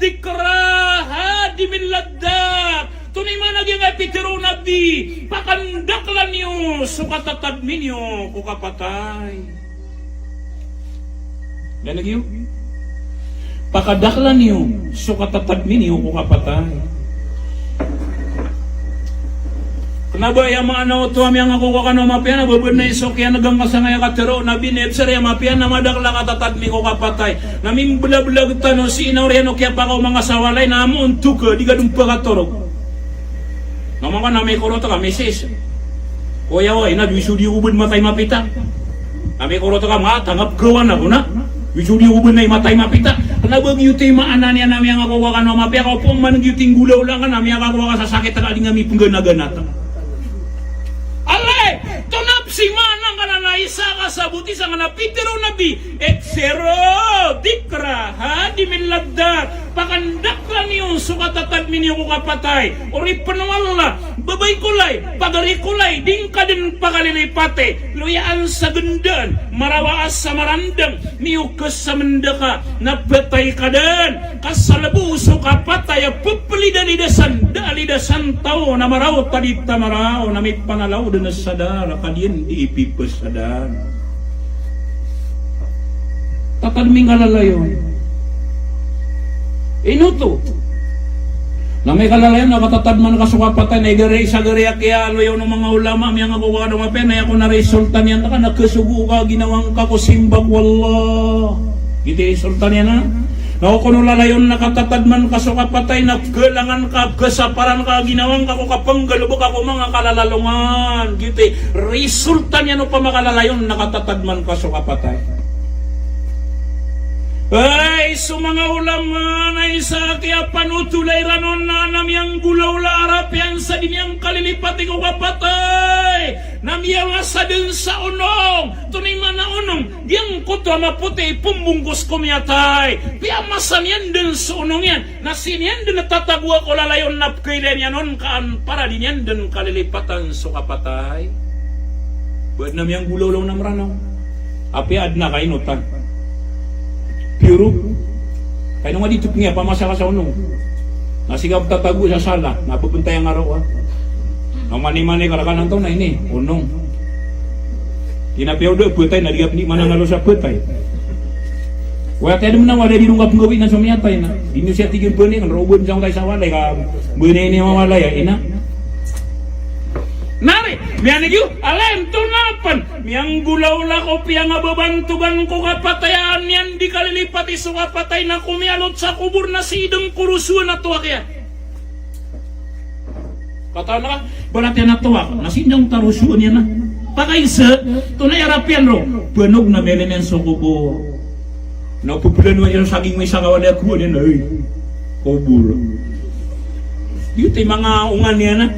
dhikra hadimil ladhdhat. Tonaa i maana giyangkai a pitero o Nabi, pakandakla niyo so katatadmi niyo ko kapatay. Iyaneg iyo. Pakadakla niyo so katatadmi niyo ko kapatay. Kena ba aya maana oto a miyangakowa kano a mapiya na ba benay so kiyanegang ka sangkaya katero o Nabi, na ibsar aya mapiya na madakl a katatadmi ko kapatay. Na mimbelabelagen tano sii na oriyan o kiyapakaoma ngka sa walay na amoon toka di ka den pakatorog. Na manga na mikorot ka, misis. Koya, ina, di so di ko ben matay mapita. Na mikorot ka, ma, tangap gawan ako na. Di so di ko ben matay mapita. Kena ba giyoto i maana niyan a miyangakowa kano a mapiya, ka opama man giyoto i nggolawla ngka na miyakakowa ka sa sakit a di nga mipengganagana ta. Alay, tonaa psi maana ngka na isa ka saboti sangkanan a pitero o Nabi, ikthiru dhikra hadimil ladhdhat. Pakandakla niyo so katatadmi niyo ko kapatay. Oripen o Allah, babay ko lay, pagari ko lay, di ngka den pakalilipati. Loyaan sa gendaan, marawaa sa marandang, miyoka sa mendaka, na patay ka den. Ka sa lebo so kapatay a pepelidalidasan, da a lidasan taw na maraw ta di ta maraw, na mipanalaw den a sadar, ka di den di ipipesadar. Tatadmi ngka lalayon. Ino oto? Na amay ka lalayon na katatadman ka so kapatay, na igari, isa gari a kiyaaloya on o manga ulama, miyangakowa kano a mapiya na aya kon a resulta niyan reka na kasogo ka ginawa ngka ko simba ko Allah. Giyoto i resulta niyan, ha? Na o kon o lalayon na katatadman ka so kapatay na khalangan ka, kasaparan ka ginawa ngka ko kapenggalebek ka ko manga kalalalongan. Giyoto i resulta niyan opama ka lalayon na katatadman ka so kapatay. Ay, so manga ulama na isa a kiyapanotolay iran on na, na miyanggolawla a rapiyan sa di niyan kalilipati ko kapatay. Na miyawasa den sa onong. Tonaa i maana onong? Giyangkoto a mapoti i pembongkos ko miyatay. Piyamasa niyan den so onong iyan. Na sii niyan den tatagoa ko lalayon na pekailay niyan on ka an para di niyan den kalilipatan so kapatay. Ba aden a miyanggolawla on a Meranaw. Apiya aden a kainotan. Piyoro. Kaino nga di tepngi a pamasa ka sa onong. Na sii ka petatago sa sala, na pepentay a ngaro, a. Na omani-mani ka reka nan taw na ini, onong. Ina piya o da betay, na di ka peni manangalo sa betay. Waya, tiya den mena wada di rongga penggawi na so miyatay na. Di niyo siya tig iyan bani, kan roben sa ngotay sa walay, ka bani ini mawalay, a ina. Nari, miyaneg iyo, alayon tonaa pen, miyanggolawla ko piyangababantogan ko kapatay a an iyan di kalilipati so kapatay na komiyalot sa kobor na sii den ko rosoan a towak iyan. Katawan ka, ba na tiyan a towak, na sii den ko rosoan iyan na. Pakaisa, tonaa i arap iyan ron, banog na miyailay niyan so kobor. Na pepelanowan iyan so saging, misawa na kowaan iyan, ay, kobor. Giyoto i manga onga niyan, a.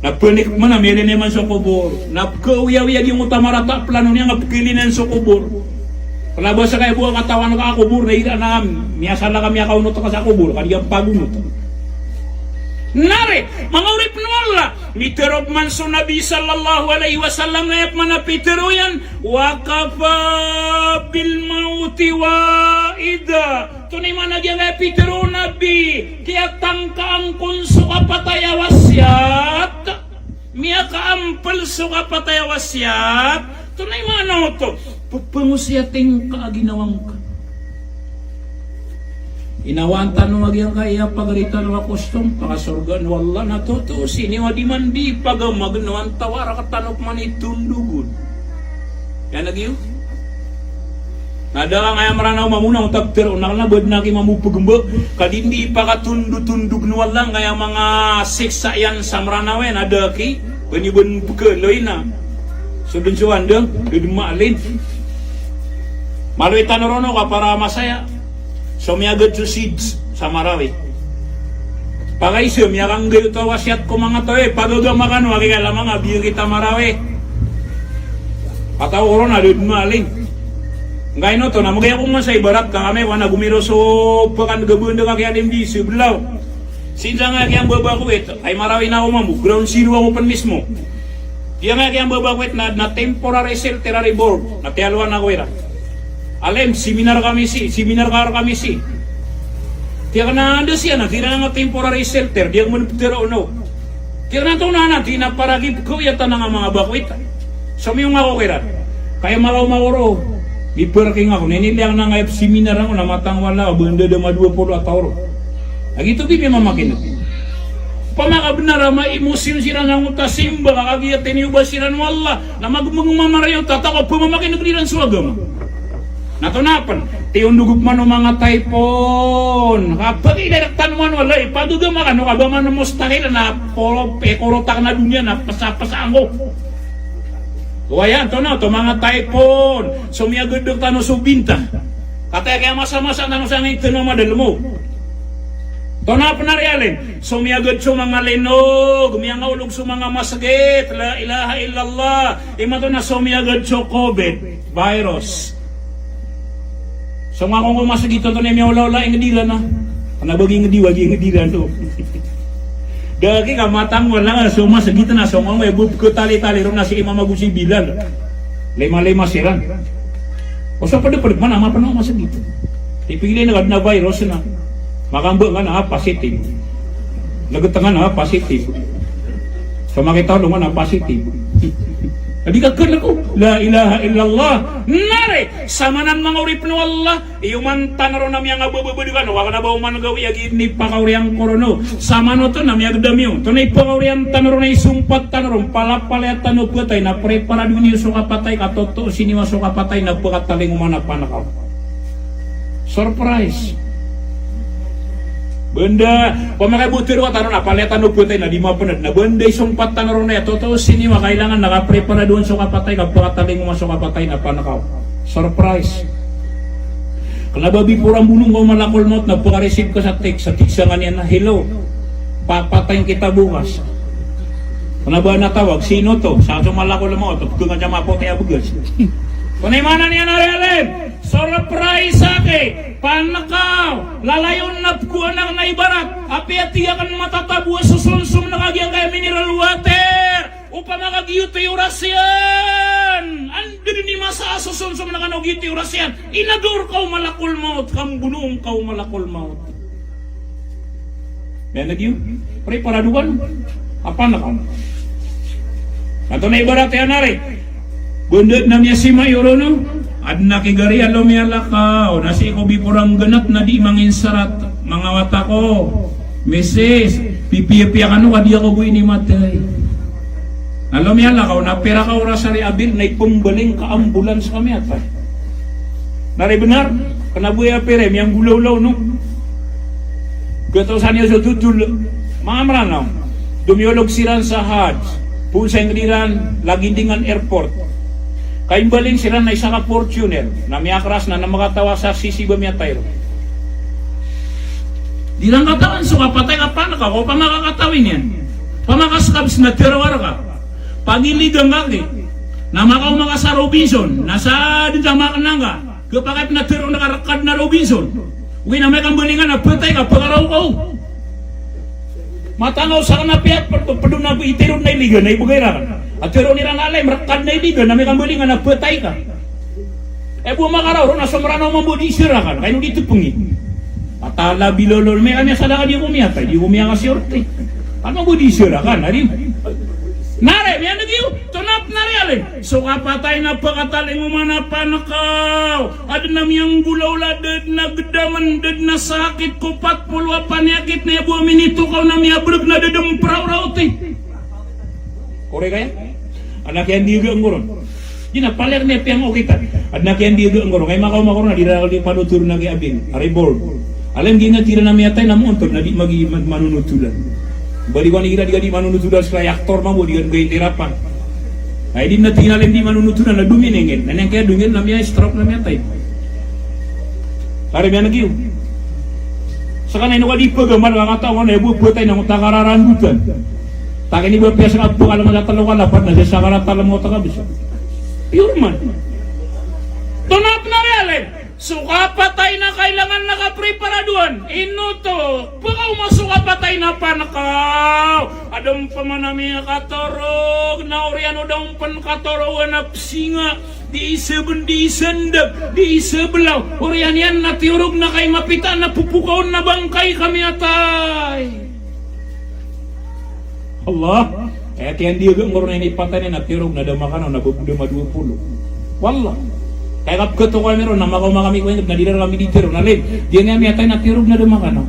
Na pnik man a miyailay niyan man so kobor. Na pkhaoyawiya giyangkoto a marata a plano niyan a pkhailay niyan so kobor. Kna ba skaya bo a katawan ka a kobor na igira na miyasala ka, miyakaonot ka sa kobor, ka di ka pagonot. Na ri, manga oripn o Allah, mitharo pman so Nabi sallallahu alaihi wasallam na aya pman a pitharo iyan, "Wa kafa bil mauti wa'idha." Tonaa i maana giyangkaya pitharo o Nabi, kiyatangkaan kon so kapatay a wasiyat. Miyakaampl so kapatay a wasiyat. Tonaa i maana oto? Pphangosiyat ingka a ginawa ngka. Inawaan tano a giyangkaya pagari tano a kostom, pakasorgaan o Allah na toto siniwa di man di pagamagn o antawaa rktano pman i tondog on. Aya lagid iyo. Na da ka angkaya Mranaw mambo na oto a ptharo on, na kna ba adn a kimambo pgmba, ka di ndi pakatondotondog o Allah angkaya manga siksa iyan sa Mranaw, na da ki, ba niyo bn pkhaloy na. So dn so andang, da dn maalin. Maloy tano ron o ka para masaya. So miyagad so SIDS sa Marawi. Pakaisa, miyakanggay oto a wasiyat ko manga taw, e, pagagama kano a kikala manga biyakit a Marawi. Pataw ko ron a da dn maalin. Ngkaino oto, na mgay ako man sa ibarat ka kami, wana gomiro so pkan gabanda ka kiyalim di Siblaw. Sii sa nga kiyambabakowit, ay Marawi na ako mambo, ground zero ako pn mismo. Di nga kiyambabakowit na, na temporary shelter a Ribor, na tiyalowan ako iran. Alim, seminar kami sii, seminar ka rkami sii. Di akn a da siya na, di ran a temporary shelter, di akn man ptharo on. Di akn a tonaa na, di na para ki pkhaoyatan a manga bakowit. Somiyong ako kiran. Kaya makaoma ako ron. Di parking ako. Na iniliyang na ngayap seminar ako na matang wala, ba ndada madowa polo a taw ron. Lagid oto di mamakin'g. Opama ka bnar a maimosyon siran sangkoto a simba ka kagiya tiniyoba siran o Allah, na magmamariyo ta, ta ko pmamakin'g iran so agama. Na tonaa pn, tiyondog pman o manga typhoon. Kapag idarak tano man o Allah, ipagagama kano ka ba man mustahil na poro, pekoro ta kna doniya na psa-psa anggo. Oway, antonaa oto, manga typhoon, so miyagad rktano so binta. Kataya kiyamasa-masa tano sangkai tano madalmo. Tonaa pn a riyalin, so miyagad so manga linog, miyangaolog so manga masgit, la ilaha illallah. Imanto na so miyagad so covid virus. So manga ko masgit oto na miyaolaola i ngd iran a. Kna ba gi ngd iwa, gi ngd iran oto. Da ki ka matang wala nga so masgit na so manga ko bub ko tali-tali ron na si Imam Abu si Bilal. Lima-lima siran. O so pd-pd man a mapn o masgit. Ipigilay na kadn a virus na. Makamba nga na positive. Lagtngan a positive. So makitalo nga na positive. Adi ka kna ko. La ilaha illallah. Na ri, samanan manga oripn o Allah. Iyoman tano ron a miyangabababad kano, ka kna ba oman gawii a gii dn i pakaoriyan ko ron o. Samanoto na miyagdam iyo. Tonaa i pakaoriyan tano ron a isompat tano ron, palapalaya tano phatay na preparado niyo so kapatay, ka toto siniwa so kapatay na phakatalingoma na panakaw. Surprise. Ba nda, opama ka i bo tharoa tano na palaya tano phatay na di mapnd, na ba nda isompat tano ron a aya toto siniwa, kailangan na kapreparado on so kapatay, ka phakatalingoma so kapatay na panakaw. Surprise. Kna ba before a mbono ngka o malakol maot na phaka-receive ka sa text, sa text angkaniyan na, "Hello. Papatayin kita bukas." Kna ba na tawag, "Sino to?" Sa so malakol maot, "Pkhangan sa mapoti a bgas." Tonaa i maana niyan a riyalin? Surprise aki, panakaw, lalayon na pkhaonakan a ibarat, apiya tig akn matataboa so somsom na kagiya angkaya mineral water. Opama ka giyoto i oras iyan, anda dn i masa a so somsom na kano giyoto i oras iyan, inagaw rka o malakol maot, ka mbonoon ka o malakol maot. Miyaneg iyo, preparado kano a panakaw. Antonaa i ibarat iyan ari? Ba nda dn a miyasima iyo ron o, adn a kigari a lomiyalakaw, na sii ko before a nggnat na di manginsarat, manga wata ko, misis, pipiyapiya kano ka di ako bo inimatay. Na lomiyalakaw na pira ka oras ari a bil na ipmbaling ka ambulance ka miyatay. Na ri bnar, kna ba aya pira, miyanggolawlaw, no? Gataw san iyo so totol, manga Mranaw. Domiolog siran sa Hajj, poon sa ingd iran, lagid iyan airport. Kaimbaling siran na isa ka Fortuner, na miyakras na, na makataw a sasi ba miyatay ron. Di iran katawan so kapatay ka panakaw, opama ka katawi niyan. Pamakaskabs na tero a rka. Pagiligan ka ki. Na makaoma ka sa Robinson. Na sa dn sa makanang ka. Kepakay na tero na ka rka dn a Robinson. Ogaid na amay ka mbalingan na petay ka, pekaraw ka o. Matangaw sa kena piya, ped-, pedon a itero na iligan, na ibegay rka. A tero iran a lem, rka dn a iligan, na amay ka mbalingan na petay ka. E bo makaraw ron a so Meranaw mambo di serakan, kaino di tepengi. Matala bilolol, miyaka miyasadaka di ko miyatay, di ko miyakasiyorte. Ano bo di serakan, adi. Nare, miyaneg iyo, tonap nare alin. So kapatay na pekatalingoma na panekaw. Aden a miyanggolawla, da den a gedamen, da den a sakit ko pat polo a paniyakit na iya bo a minitokaw na miyabereg na da den perawrawti. Korek aya? Anak iyan di ega ngoron. Di na paler niya piyang okitan. Anak iyan di ega ngoron. Kay makaoma koron na di rakel di panotor na ki abin. Aray board. Alem di na tira na miyatay na moontor na di magi-, mag-, manonotolan. Bali ko na ira di ka di manonotolan sa aktor mambo di ka di tirapan. Ay di na tinalem di manonotolan na dominengel. Na niyang kaya dongel na miya-stroke na miyatay. Kare miyaneg iyo. Seka na ino ka di pegamal ka kataw na ibo petay na ngota kararandotan. Takini bo piya seka pekal ngota telo ka lapat na siya saka rata lem ngota kabesa. Pure man. Tonap nare alin. So kapatay na kailangan na kapreparadoan. Ino to? Pekaoma so kapatay na panekaw. Aden pman a miyakatorog na oriyan o da on pen katorogan a pesinga. Di iseben, di isendeg, di isebelaw. Oriyan iyan na tiyorog na kay mapita na popokaon na bangkay ka miyatay. Allah. Aya kiyandiyaga ngoro na inipatay niyan na tiyorog na da makanaw na ba bo da madowa polo. Wallah. Kaya kapekatokawan iron na makaoma kami ko inged na di da kami di tiyorog na lin. Di niyan miyatay na tiyorog na da makanaw.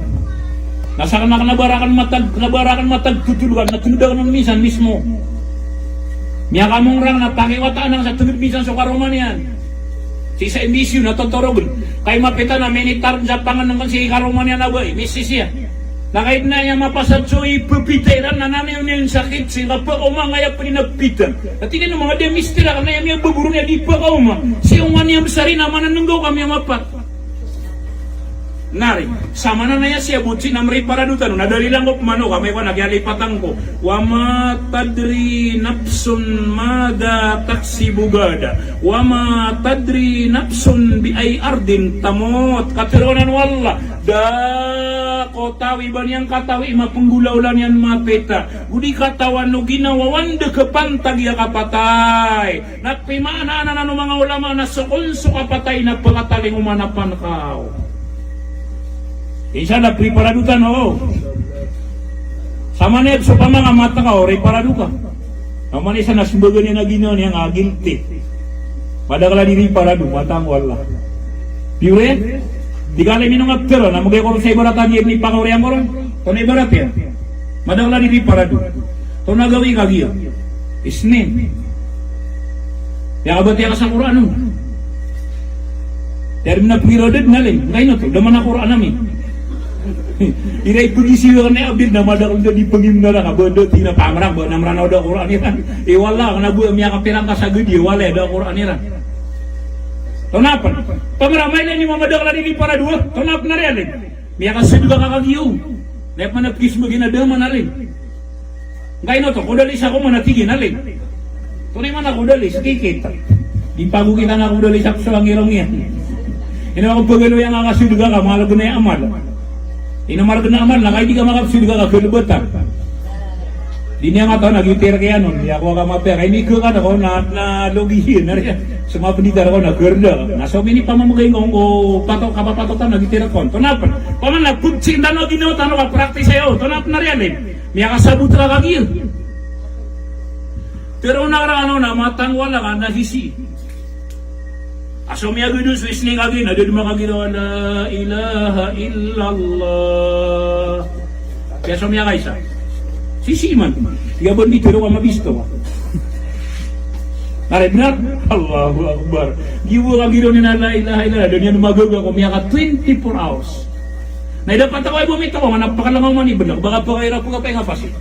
Na sakn a kena ba raken matag, kena ba raken matag totologan na tenged aken on minsan mismo. Miyakamong rang na pakiwataan aken sa tenged minsan so karoma niyan. Sii sa imbisyo na totorogen. Kay mapita na minitar sa pangenengken si karoma niyan a bai, misis iyan. Na kaid na aya mapasad so ipepita iran na naniyo niyan sakit sii ka pekaoma ngaya peni na pita. Ati niyan manga da mister aken na aya miyabagoro niyan di pekaoma. Sii o nga niyan besar i na mananenggaw kami a mapat. Nari, samanan aya siyabot sii na meriparado tano, na dalilan ko pman o, amay ko na kiyalipatan ko. Wa ma tadri nafsun madha taksibu ghada. Wa ma tadri nafsun bi ayyi ardin tamut. Katharo anan o Allah, da ko tawi ba niyan katawi i mapenggolawla niyan mapita. Go di katawan o ginawawan da kepantag iya kapatay. Na pimaanaan anan o manga ulama na so kon so kapatay na pekatalingoma na panekaw. Isa na preparado tano. Samanaya so pamanga matekaw, preparado ka. Samanaya isa na sembagan iyan a ginawa niyan a guilty. Madakel a di preparado, matang ko Allah. Pure? Di ka lay minonga petero, na magay ko ron sa ibarat a di iyan ipakaori angkoron. Tonaa ibarat iyan? Madakel a di preparado. Tonaa gawii ka giya? Isnin. Piyakabatiya ka sa Qur'an on. Tiyarima na pengirada den a lay. Ngkaino to, da man a Qur'an ami. Iray pegisiwa kena abid na madakel da di pengimna raka, ba da tina pamerang, ba na Meranaw da Qur'an iran. E wala, kena bo miyakapirang ka sa gedi, wala da Qur'an iran. Tonaa pen? Pamerang, mailay niyo madakel a di preparado, tonaa pen ari a lay. Miyakasedeka ka kagiya o. Na aya pman a pekismegen a da man a lay. Ngkaino to, kodalis ako man a tig iyan a lay. Tonaa i man a kodalis, kikit. Di pagokitan a kodalis ako so angirong iyan. Ino ako pegaloy a ngakasedeka ka, malargen a amal. Ino malargen a amal, na kaid di ka makapesedeka ka, galebatan. Di niyan katawan a gitir kiyan on, di ako ka mapiya. Kay migekada ko na, na logi iyan, na riyan. So mapendita rako na gerda. Na so minipamamegay ngka on ko patok, kapapatokan a gitir kon. Tonaa pen? Paman na pegsiin tano a ginawa tano ka practice ayo. Tonaa pen ari a lay? Miyakasabot ka kagiya. Tero na rano na matang wala ka na sisii. A so miyagedon so isning kagiya na da den makagiraw a la ilaha illallah. Kaya so miyakaisa. Sisii man. Iya ba di tero ka mabisto ka. Nari benar? Allahu Akbar. Giya bo kagiraw niyan a la ilaha illallah. Da niyan magaga ko miyaka twenty-four hours. Na idapat ako ay bo mito ko, mana pakalangaw man i benar. Baka pakaira po ka pa nga pasi.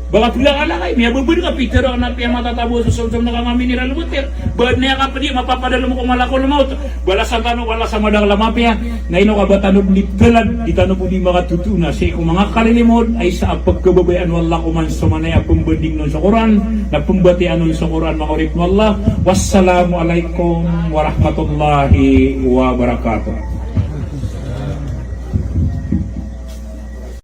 Ba ka pila ka lakay, miyababad ka, pitharo ka na piya matatabo so somsom na ka maminiral water. Ba niyan ka pdi, mapapadalm ko malakul maut. Balasan tano, balasan a madakl a mapiya. Na ino ka ba tano di thalad, di tano bo di makatotona sii ko manga kalilimod, a isa a pagkababayaan o Allah ko man so manaya a pmbanding on so Qur'an, na pmbatiyaan on so Qur'an, manga oripn o Allah. Wassalamu alaikum warahmatullahi wabarakatuh.